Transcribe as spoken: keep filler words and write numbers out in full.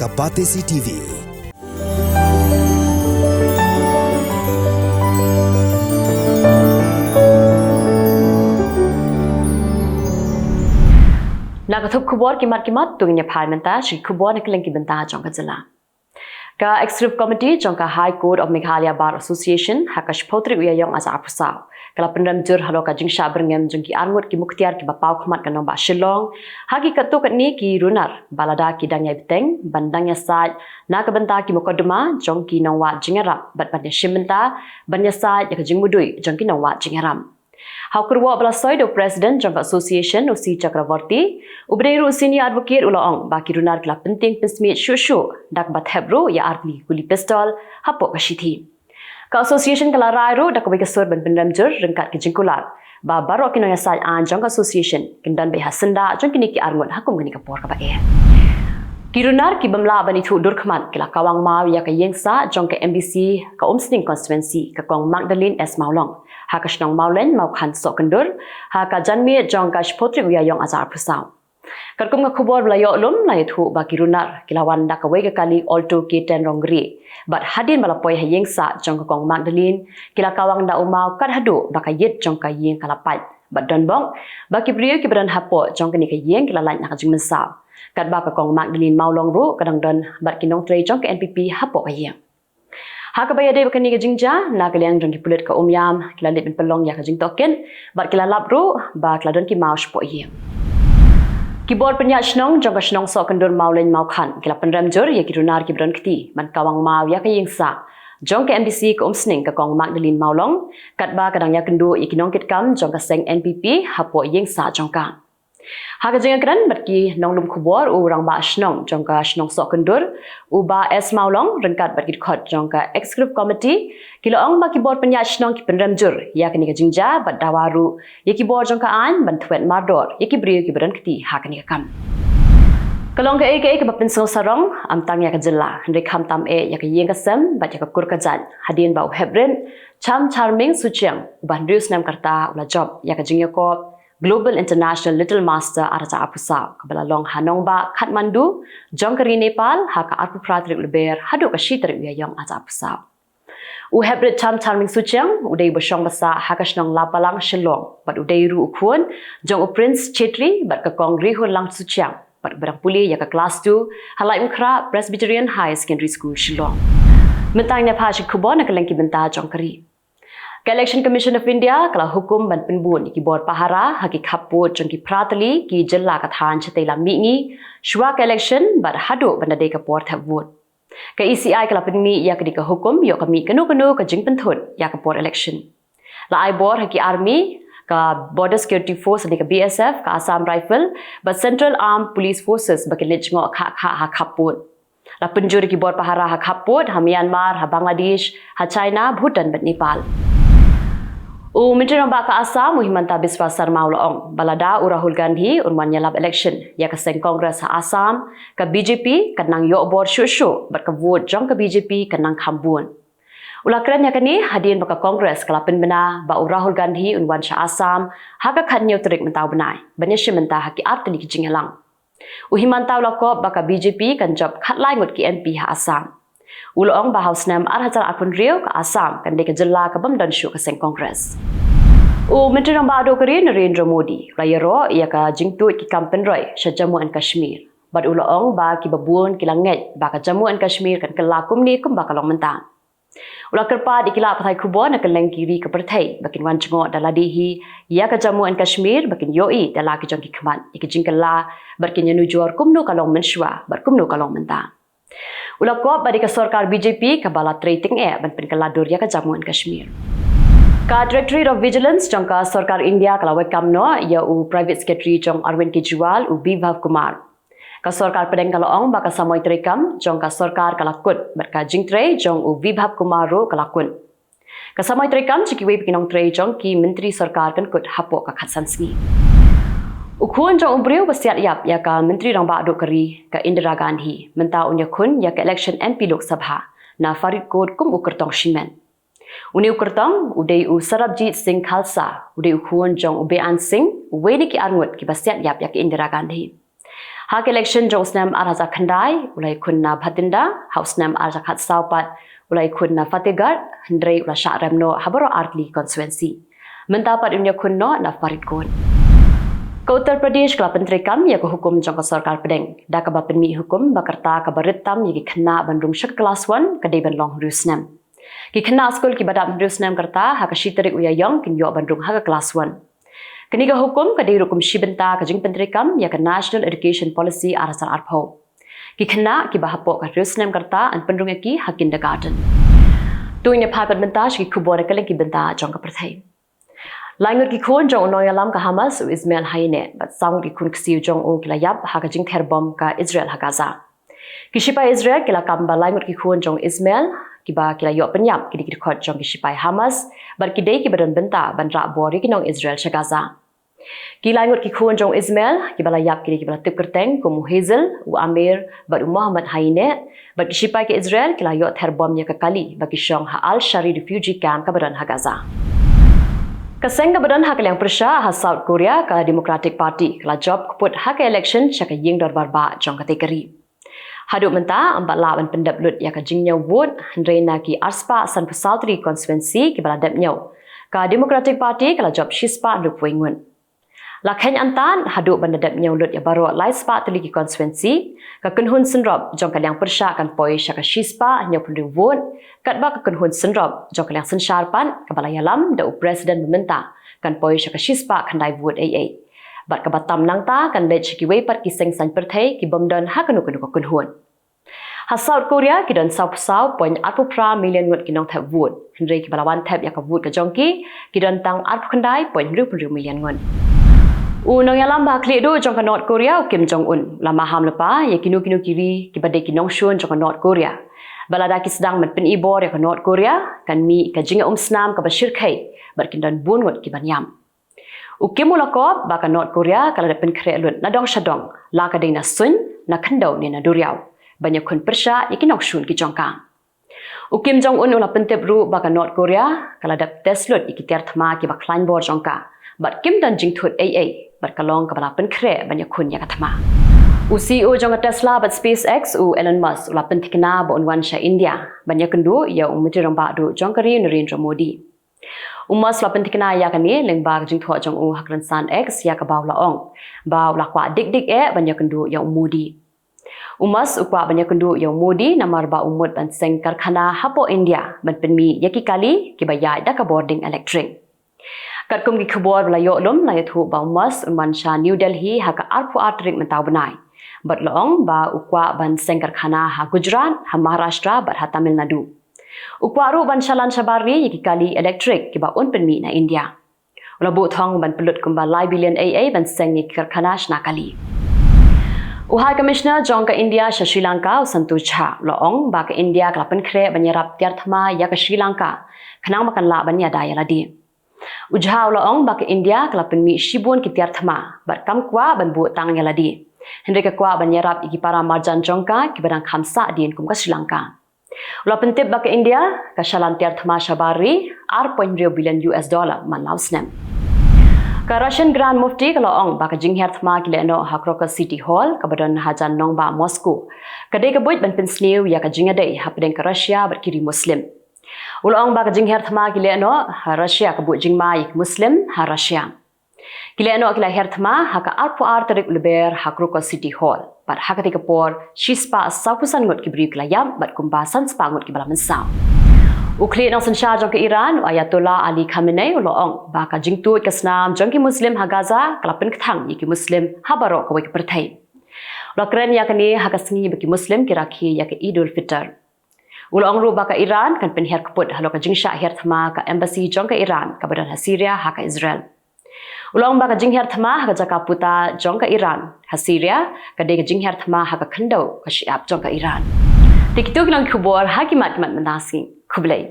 A Batesi T V. Na ka thup khubor ki mat ki mat, to ngin ïa phai mynta sha ki khubor na kylleng ki bynta jong ka jylla. Ka Executive Committee jong ka High Court of Meghalaya Bar Association ha ka shiphew tarik u Ïaïong arhajar arphew saw ka la pynrem jur halor ka jingshah byrngem jong ki arngut ki muktiar kiba paw khmat ka nongbah Shillong ha ki katto katne ki runar ba lada ki dang ïai bteng ban dang ïasaid na ka bynta ki mukotduma jong ki nongwad jingïarap bad ban ïashim bynta ban ïasaid ïa ka jingmudui jong ki nongwad jingïarap. Ha u kyrwoh ba la soi da u President jong ka Association, u C Chakravorty, uba dei ruh u Senior Advocate, u la ong ba ki runar ki la pyntieng pynsmiej shuh shuh da kaba thep ruh ïa artylli ki guli pistol hapoh ka shithi. Ka Association ka la rai ruh da kawei ka sur ban pynrem jur ryngkat ka jingkular ba baroh ki nongïasaid aiñ jong ka Association kin don beit ha syndah jong kine ki arngut ha kum kane ka por kaba eh. Ki runar ki bym lah ban ithuh dur khmat ki la kawang maw ïa ka ïing sah jong ka M D C ka Umsning Constituency, ka Kong Magdalene S Mawlong, ha ka shnong Mawlein Mawkhan Sohkyndur, ha ka janmiet jong ka shiphew tarik u Ïaïong arhajar arphew saw. Katkum ka khubor ba la ïoh lum, la ïathuh ba ki runar ki la wan da kawei ka kali Alto K ten rong grey. Bad hadien ba la poi ha ïing sah jong ka Kong Magdalene, ki la kawang da u maw kat haduh ba ka ïit jong ka ïing ka la pait. Bad don bok ba ki briew kiba don hapoh jong kane ka ïing ki la lait na ka jingmynsaw. Katba ka Kong Magdalene Mawlong ruh ka dang don bad ki nongtrei jong ka N P P hapoh ka ïing. Ha kaba ïadei bad kane ka jingjia, na ka liang jong ki pulit ka Umiam ki la leit ban pynlong ïa ka jingtohkit bad ki la lap ruh ba ki la don ki maw shapoh ïing. Ki bor pynïaid shnong jong ka shnong Sohkyndur Mawlein Mawkhan ki la pynrem jur ïa ki runar kiba don kti ban kawang maw ïa ka ïing sah jong ka M D C ka Umsning, ka Kong Magdalene Mawlong, katba ka dang ïakynduh ïa ki nongkitkam jong ka seng N P P hapoh ïing sah jong ka. Ha ka jingïakren bad ki nonglum khubor, u rangbah shnong jong ka shnong Sohkyndur, u Bah S Mawlong, ryngkat bad ki dkhot jong ka Executive Committee, ki la ong ba ki bor pynïaid shnong ki pynrem jur ïa kane ka jingjia bad dawa ruh ïa ki bor jong ka aiñ ban thwet mardor ïa ki briew kiba don kti ha kane ka kam. Ka long kaei kaei kaba pynsngew sarong, ym tang ïa ka jylla hynrei khamtam eh ïa ka ïing ka sem bad ïa ka kur ka jait, hadien ba u Heprit Cham Charming Suchiang, uba hynriew snem ka rta, u la jop ïa ka jingïakob Global International Little Master arhajar arphew saw, kaba la long ha nongbah Kathmandu jong ka ri Nepal ha ka arphew phra tarik u Lber haduh ka shi tarik u Ïaïong arhajar arphew saw. U Heprit Cham Charming Suchiang u dei uba shong ba sah ha ka shnong Lapalang, Shillong, bad u dei ruh u khun jong u Prince Chetri bad ka Kong Rihunlang Suchiang, bad uba dang pule ïa ka klas two ha Laitumkhrah Presbyterian Higher Secondary School, Shillong. Mynta ngin ïa phai sha ki khubor na kylleng ki bynta jong ka ri. Ka Election Commission of India ka la hukum ban pynbun ïa ki bor pahara ha ki khappud jong ki phra tylli ki jylla ka thaiñ shatei lam mihngi shuwa ka election bad haduh ban da dei ka por thep vote. Ka E C I ka la pynmih ïa kane ka hukum ïoh ka mih kano kano ka jingpynthut ïa ka por election. La ai bor ha ki army, ka Border Security Force ne ka B S F, ka Assam Rifle bad Central Armed Police Forces ba kin leit jngoh khah khah ha khappud. La pynjur ïa ki bor pahara ha khappud ha Myanmar, ha Bangladesh, ha China, Bhutan bad Nepal. U Myntri Rangbah ka Assam, u Himanta Biswa Sarma, u la ong ba lada u Rahul Gandhi un wan ïalap election ïa ka seng Congress ha Assam, ka B J P kan nang ïoh bor shuh shuh bad ka vote jong ka B J P kan nang kham bun. U la kren ïa kane hadien ba ka Congress ka la pynbna ba u Rahul Gandhi un wan sha Assam ha ka khathynñiew tarik mynta u bnai ban ïashim bynta ha ki artylli ki jingïalang. U Himanta u la kop ba ka B J P kan jop khatlai ngut ki M P ha Assam. U la ong ba ha u snem arhajar arphew hynriew ka Assam kan dei ka jylla ka bym don shuh ka seng Congress. U Myntri Rangbah Duh ka ri, Narendra Modi, u la ïaroh ïa ka jingtuid ki kam pynroi sha Jammu and Kashmir bad u la ong ba kiba bun ki la ngeit ba ka Jammu and Kashmir kan kylla kumne kumba ka long mynta. U la kyrpad ïa ki lad pathai khubor na kylleng ki ri ka pyrthei ba kin wan jngoh da lade hi ïa ka Jammu and Kashmir, ba kin ïohi da la ki jong ki khmat ïa ki jingkylla bad kin ïanujor kumno ka long mynshuwa bad kumno ka long mynta. U la kop ba dei ka sorkar B J P kaba la trei tyngeh ban pynkylla dur ïa ka Jammu and Kashmir. Ka Directorate of Vigilance jong ka sorkar India ka la wei kam noh ïa u Private Secretary jong Arvind Kejriwal, u Bibhav Kumar. Ka sorkar pdeng ka la ong ba ka samoi treikam jong ka sorkar ka la kut bad ka jingtrei jong u Bibhav Kumar ruh ka la kut. Ka samoi treikam jong kiwei pat ki nongtrei jong ki myntri sorkar kan kut hapoh ka khatsan sngi. U khun jong u briew ba siat ïap ïa ka Myntri Rangbah Duh ka ri, ka Indira Gandhi, mynta un ïakhun ïa ka election M P Lok Sabha na Faridkot kum u kyrtong shimet. Une u kyrtong u dei u Sarabjit Singh Khalsa, u dei u khun jong u Beant Singh, uwei na ki arngut kiba siat ïap ïa ka Indira Gandhi. Ha ka election jong u snem ar hajar khyndai u la ïakhun na Bathinda, ha u snem ar hajar khatsaw pat u la ïakhun na Fatehgarh, hynrei u la shah rem noh ha baroh artylli ki constituency. Mynta pat un ïakhun noh na Faridkot. Ka Uttar Pradesh ka la pyntreikam ïa ka hukum jong ka sorkar pdeng da kaba pynmih hukum ba ka rta kaba rit tam ïa ki khynnah ban rung sha ka klas one ka dei ban long hynriew snem. Ki khynnah skul kiba dap hynriew snem ka rta ha ka shi tarik u Ïaïong kin ïoh ban rung ha ka klas one. Kane ka hukum ka dei ruh kum shi bynta ka jingpyntreikam ïa ka National Education Policy ar hajar arphew. Ki khynnah kiba hapoh ka hynriew snem ka rta yn pynrung ïa ki ha kindergarten. To ngin ïa phai pat mynta sha ki khubor na kylleng ki bynta jong ka pyrthei. Lai ngut ki khun jong u nongïalam ka Hamas u Ismail Haniyeh bad saw ngut ki khun ksiew jong u ki la ïap ha ka jingther bom ka Israel ha Gaza. Ki shipai Israel ki la kam ba lai ngut ki khun jong u Ismail kiba ki la ïoh pynïap ki dei ki dkhot jong ki shipai Hamas bad ki dei kiba don bynta ban rah bor ïa ki nong Israel sha Gaza. Ki lai ngut ki khun jong u Ismail kiba la ïap ki dei kiba la tip kyrteng kum u Hazel, u Amir bad u Mohammad Haniyeh, bad ki shipai ka Israel ki la ïoh ther bom ïa ka kali ba ki shong ha Al Shari refugee camp kaba don ha Gaza. Ka seng kaba don ha ka liang pyrshah ha South Korea ka Democratic Party ka la jop kput ha ka election sha ka ïing dorbar bah jong katei ka ri. Haduh mynta ym pat lah ban pyndep lut ïa ka jingñiew vote, hynrei na ki arspah sanphew saw tylli ki constituency kiba la dep ñiew, ka Democratic Party ka la jop shispah hynriewphew wei ngut. La kheiñ antad haduh ban da dep ñiew lut ïa baroh laispah tylli ki constituency, ka kynhun synrop jong ka liang pyrshah kan poi sha ka shispah hynñiewphew hynriew vote, katba ka kynhun synrop jong ka liang synshar pat kaba la ïalam da u president ba mynta kan poi sha ka shispah khyndai vote eiei. Bad kaba tam nangta kan leit sha kiwei pat ki seng saiñ pyrthei kibym don ha kano kano ka kynhun. Ha South Korea ki don sawphew saw point arphew phra million ngut ki nongthep vote, hynrei kiba la wan thep ïa ka vote ka jong ki ki don tang arphew khyndai point hynriewphew hynriew million ngut. U nongïalam ba khlieh duh jong ka North Korea u Kim Jong Un u la maham lypa ïa kino kino ki ri kiba dei ki nongshun jong ka North Korea ba lada ki sdang ban pyni bor ïa ka North Korea kan mih ka jingïaumsnam kaba shyrkhei bad kin don bun ngut kiban ïap. U Kim u la kop ba ka North Korea ka la dep pynkhreh lut na dong sha dong, la ka dei na suiñ, na khyndew ne na duriaw, ban ïakhun pyrshah ïa ki nongshun ki jong ka. U Kim Jong Un u la pyntip ruh ba ka North Korea ka la dep test lut ïa ki tiar thma kiba khlaiñ bor jong ka bad kim don jingthut eiei bad ka long kaba la pynkhreh ban ïakhun ïa ka thma. U C E O jong ka Tesla bad SpaceX u Elon Musk u la pynthikna ba un wan sha India ban ïakynduh ïa u Myntri Rangbah Duh jong ka ri u Narendra Modi. U Musk u la pynthikna ïa kane lyngba ka jingthoh jong u ha ka rynsan X ïa kaba u la ong ba u la kwah dik dik eh ban ïakynduh ïa u Modi. U Musk u kwah ban ïakynduh ïa u Modi namar ba u mut ban seng karkhana hapoh India ban pynmih ïa ki kali kiba ïaid da ka bording elektrik. Katkum ki khubor ba la ïoh lum la ïathuh ba u Musk un wan sha New Delhi ha ka arphew ar tarik mynta u bnai bad la ong ba u kwah ban seng karkhana ha Gujarat, ha Maharashtra bad ha Tamil Nadu. U kwah ruh ban shalan shabar ri ïa ki kali elektrik kiba un pynmih na India. U la buh thong ban pynlut kumba lai billion eiei ban seng ïa ki karkhana shna kali. U High Commissioner jong ka India sha Sri Lanka u Santosh Jha u la ong ba ka India ka la pynkhreh ban ïarap tiar thma ïa ka Sri Lanka khnang ba kan lah ban ïada ïa lade. U Jha u la ong ba ka India ka la pynmih shibun ki tiar thma bad kam kwah ban buh tang ïa lade, hynrei ka kwah ban ïarap ïa ki para marjan jong ka kiba dang kham sahdien kum ka Sri Lanka. U la pyntip ba ka India ka shalan tiar thma shabar ri ar point hynriew billion U S dollar man la u snem. Ka Russian Grand Mufti ka la ong ba ka jinghiar thma ki lehnoh ha Crocus City Hall kaba don hajan nongbah Moscow ka dei ka buit ban pynsniew ïa ka jingïadei hapdeng ka Russia bad ki ri Muslim. U la ong ba ka jinghiar thma ki lehnoh ha Russia ka buh jingma ïa ki Muslim ha Russia. Ki lehnoh ki la hiar thma ha ka arphew ar tarik u Lber ha Crocus City Hall bad ha katei ka por shispah sawphew san ngut ki briew ki la ïap bad kumba san spah ngut kiba la mynsaw. U khlieh nongsynshar jong ka Iran u Ayatollah Ali Khamenei u la ong ba ka jingtuid ka snam jong ki Muslim ha Gaza ka la pynkthang ïa ki Muslim ha baroh kawei ka pyrthei. U la kren ïa kane ha ka sngi ba ki Muslim ki rakhe ïa ka Eid ul Fitr. U la ong ruh ba ka Iran kan pynhiar kput halor ka jingshah hiar thma ka embassy jong ka Iran kaba don ha Syria ha ka Israel. U la ong ba ka jinghiar thma ha ka jaka puta jong ka Iran ha Syria ka dei ka jinghiar thma ha ka khyndew ka shyiap jong ka Iran. Te kito ki long ki khubor ha ki mat ki mat mynta ka sngi. Khublei.